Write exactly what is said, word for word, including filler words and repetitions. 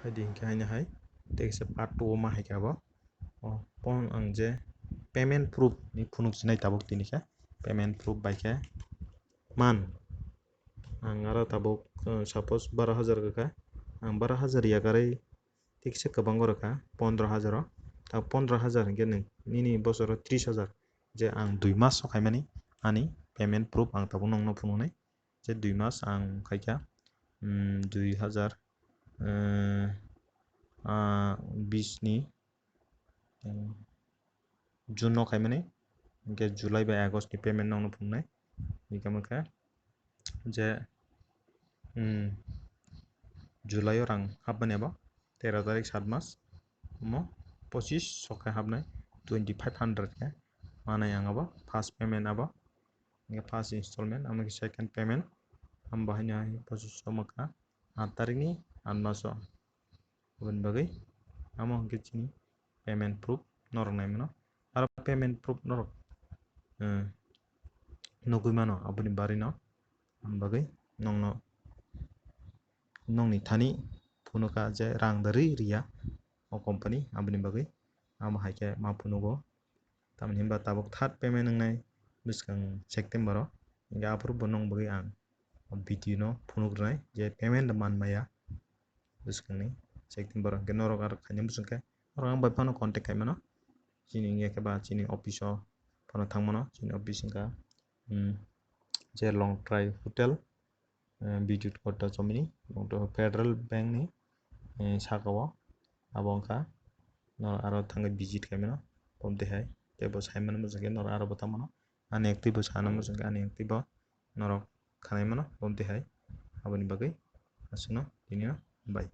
Adi hinkhe haino hai tei kisa part two o ma hai khe abo. O pon ang je payment proof ni phunuk sinai tabuk tini khe payment proof bai khe man. Ang aro tabuk, uh, suppose baro hajar kha, ang baro hajar yakarwi tei kisa kwbang oro kha pondro hajar o. Ta pondro hajar hinkhe nwng nini bosoro tris hajar je ang dui mas o khaimani ani payment proof ang tabuk nongno phunuknai. Je dui mas ang khaikha, um, dui hajar, uh, ah, bis ni, um, June no khaimani, hinkhe July bai August ni payment nongno phunuknai. Hinkhe je, um, July o rang hapmani abo tero tarik sat mas, omo pochis so khe hapnai twenty five hundred khe manai ang abo first payment abo. Hinkhe first installment, amo khe second payment, amo bahai no hai pochis so ma kha aat tarik ni aat mas o. Aboni bagwi amo hinkhe chini payment proof norok nai mano. Aro payment proof norok, eh, nugwi mano aboni bari no. Aboni bagwi nongno, nongni thani phunukha je rang da rwi riya o company, aboni bagwi amo hai khe ma phunugo. Tamoni hinba tabuk third payment wngnai bwskang September o. Hinkhe aphuru bo nong bagwi ang video no phunuk rwnai je payment man maya bwskangni September o. Hinkhe norok aro khaina muchung khe norok ang bai phano contact khai mano. Chini wngya khe ba chini office o phano thang mano. Chini office wngkha, um, je Longtrai Hotel, eh, Bidut Kotta chomini, Longtrai Federal Bank ni, eh, saka o. Abo wngkha norok aro thangwi visit khai mano. Bom twi hai tei bo sai mano muchung khe norok aro bo tang mano. Ani yaktwi bo sana muchung khe ani yaktwi bo norok khanai mano bom twi hai. Aboni bagwi aswkno tini no bai.